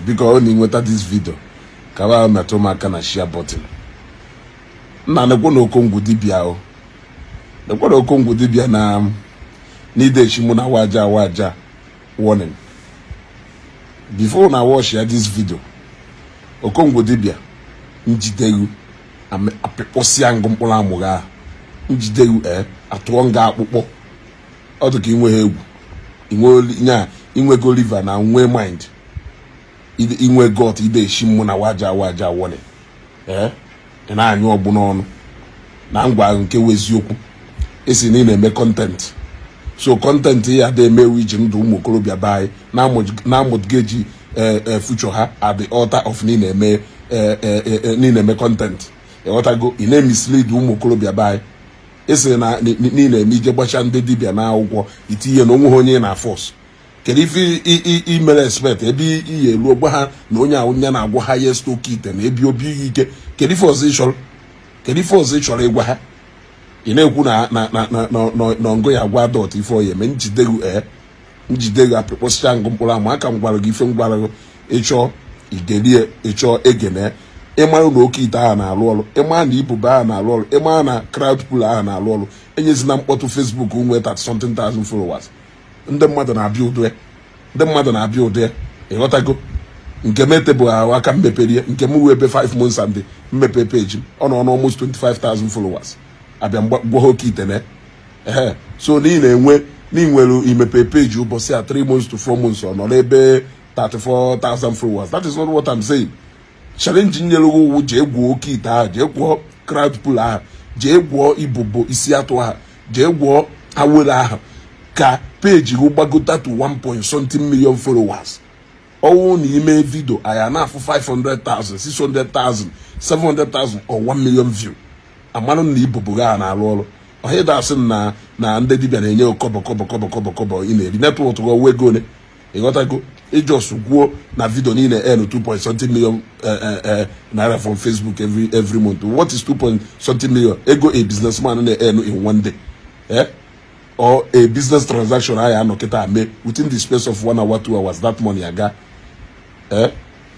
Biko, ọ na ịnweta this video, ka ba metụ m aka na share button. Nna, nekwe na Okongwu dibịa o, nekwe na Okongwu dibịa na n'idechi mụ na waja waja warning before na watch ya this video. Okongwu dibịa, njidegwu apịkpọsịa ngụ mkpụrụ amụghị ahụ, njidegwu e atụọ nga akpụkpọ. Ọ dị ka inweghị egwu nya, inwego liver na nwee mind, inwe gut ide eshi mụ na waja waja warning. Ee, ị na-anyụ ọgbụ n'ọnụ na ngwa ahụ nke wụ eziokwu. Esi na ị na-eme content, so content ya ada emewu iji ndụ ụmụ okorobịa be anyị na-amụgeji future ha at the altar of na ị na-eme na ị na-eme content. Ịghọtago? Ị na-emislead ụmụ okorobịa be anyị. Esi na ị na-eme ije gbacha ndị dibịa na akwụkwọ itinye na onwe ha onye na force. Kedu ife imere expect ebe iyi elu gwa ha na onye ahụ ya na-agwọ highest oke ite na ebi obi ike? Kedu ife ọzọ ị chọrọ? Kedu ife ọzọ ị chọrọ ịgwa ha? Ị na-ekwu na na na na na ngụ ya agwa dọt ife oyi eme njidegwu, ee, njidegwu apịkpọsịcha ngụ mkpụrụ ama aka m gwara gị ife m gwara gị. Ịchọọ igerie, ịchọọ egene. Ịmara na oke ite ahụ na-alụ ọrụ, ịmara na ibubo ahụ na-alụ ọrụ, ịmara na crowd pull ahụ na-alụ ọrụ. Enyezina mkpọtụ Facebook nwee 30 something thousand followers. Ndị mmadụ na-abịa ụdị, ndị mmadụ na-abịa ụdị. Ịghọtago? Nke m etebụ ahụ aka m meperie nke m wee ebe 5 months and mmepe page m, ọ nọ almost 25,000 followers. Abịa gwa ha oke ite na ehe. So na ị na-enwe na ị nwere imepe page ụbọchị a, 3 months to 4 months, ọ nọ n'ebe 34,000 followers. That is not what I'm saying. Challenge nyere gị ụwụ, jee gwuo oke ite ahụ, jee gwuo crowd pull ahụ, jee gwuo ibubo isi atụ ahụ, jee gwuo awere ahụ, ka page gị gbagota to 1 point something million followers. Ọwụ na ime video anyị na-afụ 500,000, 600,000, 700,000 or 1 million view, amarụ na ibubo gị a na-alụ ọrụ. Ọha ịda asị na ndị dibịa na-enye kọbọ kọbọ kọbọ kọbọ kọbọ ị na-eri network gị ọwụ ego ole? Ịghọtago? Ịjọs gwuo na video niile earn 2 point something million naira from Facebook every month. What is 2 point something million ego a businessman na-earn in one day, eh? Or a business transaction anyị anọ kịta mee within the space of one hour, 2 hours, that money aga, eh?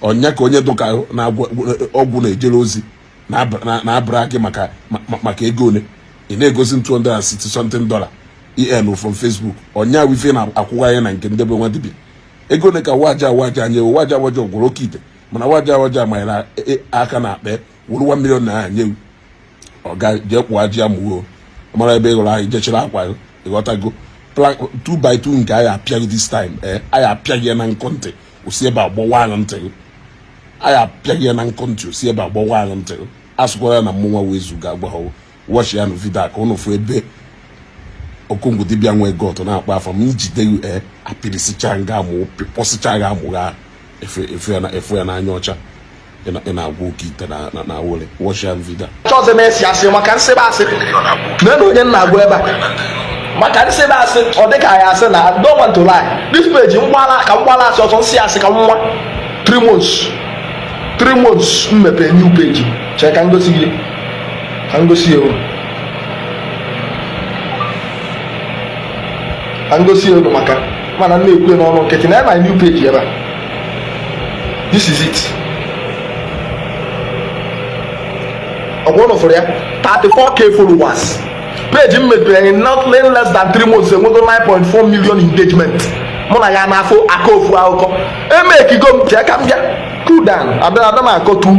Ọnya ka onye dụka na-agwọ ọgwụ na-ejere ozi na-abara gị maka ego ole ị na-egosi 260 something dollar en from Facebook. Ọnya wife na-akwụghị na nke ndebe nwa dibịa. Ego ole ka waja waja nye? Waja waja gwụrụ oke ite, mana waja waja manyere aka na akpa wuru 1 million naira nye. Ọ ga jee kwụọ ji amụwo mara ebe ị hụrụ ahụ ijechiri akwa. Ịghọtago? 2 by 2 nke anyị apịaghị this time, ee, anyị apịaghị ya na nkụ ntị, osi ebe agbawa ahụ ntị. Anyị apịaghị ya na nkụ ntị, osi ebe agbawa ahụ ntị. Asụkwara ya na mmụnwa wee zuga agba ha. Watch ya na video a ka ụnụ fụ ebe Okongwu dibịa nwee gut na-akpọ afọ m njide. Ee, apịrịsịcha nga amụ pịkpọsịcha ga amụ ga efu ya n'anya ọcha. Ị na-agwa oke ite na awole. Watch ya video. Chọọchị na-esi asị maka nsịba asị na onye nna agwa ebe a maka nsịba asị, ọ dịka anyị asị na don't want to lie. This page mgbala ka mgbala asị ọzọ nsị asị ka nwa 3 months, 3 months mmepe new page. Chee ka ngosi gị, ka ngosi ewu, ka ngosi ewu, maka mana m na-ekwu n'ọnụ nkịtị na my new page ebe a. This is it. Ọgwụ ụnụ fụrụ ya, 34K followers. Page m mepere in nothing less than 3 months enwego 9.4 million engagement. Mụ na ya na-afụ aka ofu akụkọ emekigo m. Chee ka m bịa cool down, abịa abịa m akọtu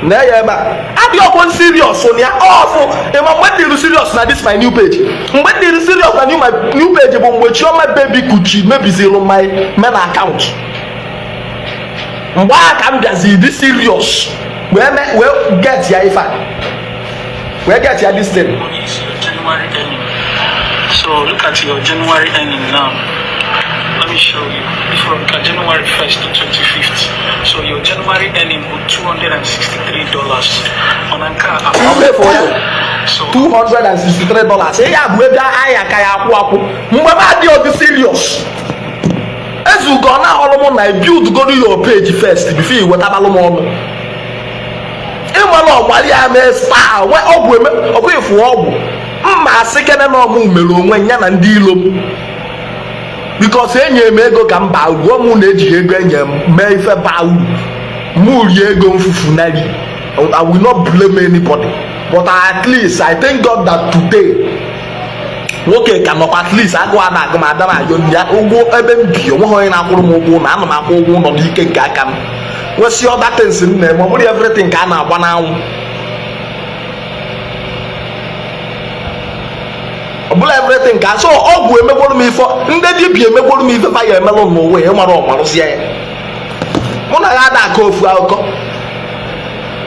na ya ebe a. Adị ọkwọ serious na ya ọfụ. Ịma mgbe dịrị serious na this my new page? Mgbe dịrị serious na new my new page bụ mgbe Chioma Baby Kuchi mebiziri my main account. Mgbe a ka m bịazi dị serious wee wee get ya ife a, wee get ya this thing. January earning. So look at your January earning now. Let me show you. From January 1st to 25th. So your January earning was $263 on Anka. Ọ ya So $263. Ihe a bụ ebe ahịa ka ya akwụ akwụ mgbe m adị ọdị serious. Ezugo ọ na-ahọrọ m na build go your page first before i wetabalụ m ọnụ. Ịmara ọgbali ya mee star nwe ọgwụ eme ọgwụ efu ọgwụ mma asị kene na ọmụ mere onwe ya na ndị ilo m. Because enye m ego ka m baa uru, mụ na-ejighị ego enye m mee ife baa uru, mụ rie ego mfufu nari. I will not blame anybody, but at least I thank God that today nwoke ka nọkwa. At least agụụ a na-agụ m, ada na-ayọ nri ya ụgwọ ebe m bi. Onweghị onye na-akwụrụ m ụgwọ ụlọ. Ana m akwụ ụgwọ ụlọ n'ike nke aka m, nwesị other things m na-eme. Ọ bụrụ everything ka a na-agba n'anwụ, ọ bụla everything ka so. Ọgwụ emegworo m ife, ndị dibịa emegworo m ife fa ya emelụ n'ụwa ya mara ọmarụzie ya. Mụ na ya ada akọ ofu akụkọ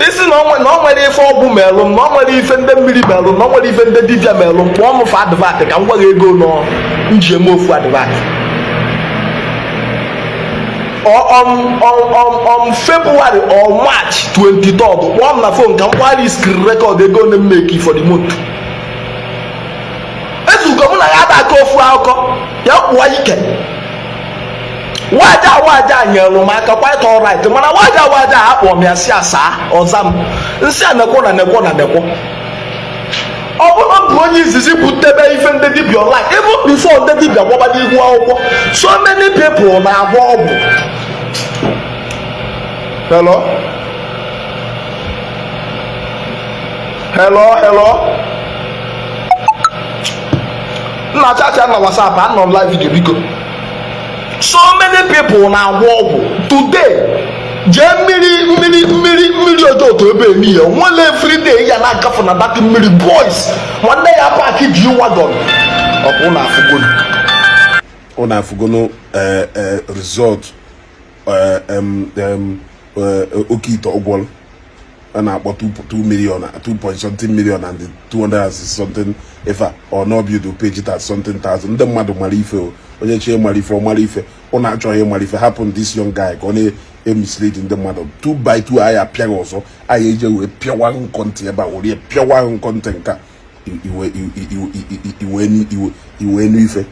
isi na o nwere ife ọgwụ melụ m, na o nwere ife ndị mmiri melụ m, na o nwere ife ndị dibịa melụ m. Kpọọ m for advert ka m gwa gị ego nọ m ji eme ofu advert. On February or March 23rd, kpọọ m na phone ka m gbara screen record ego one m make for the month. Ezugo mụ na ya ada akọ ofu akụkọ ya kpụọ ike. Waja waja nyere m aka, quite alright, mana waja waja akpọ m ya si asaa ọza m nsị a nekwo na nekwo na nekwo. Ọ bụrụ bụ onye izizi butebe ife ndị dibịa online, even before ndị dibịa gbaba n'ihu akwụkwọ, so many people na-agwọ ọgwụ. Hello, hello, hello, nna chacha na WhatsApp, anọ m live video, biko. So many people na-agwọ ọgwụ today. Jee mmiri mmiri mmiri mmiri Ojoto ebe emi ya nwere everyday ya na-agafe na that mmiri. Boys nwanne ya park G wagon ọkụ na afụgonu. Ọ na-afụgonu result oke ite ọgwọrọ a na-akpọ 2 million, 2 point something million and 200 and something ife a ọ na build page that something thousand. Ndị mmadụ mara ife o. Onye chie mara ife, ọ mara ife. Ọ na-achọghị ịmara ife, hapụ this young guy ka ọ na-emislead ndị mmadụ. 2 by 2 anyị apịaghị ọzọ, anyị eje wee pịawa nkọ ntị ebe a, were pịawa nkọ ntị nke a iwe nụ ife.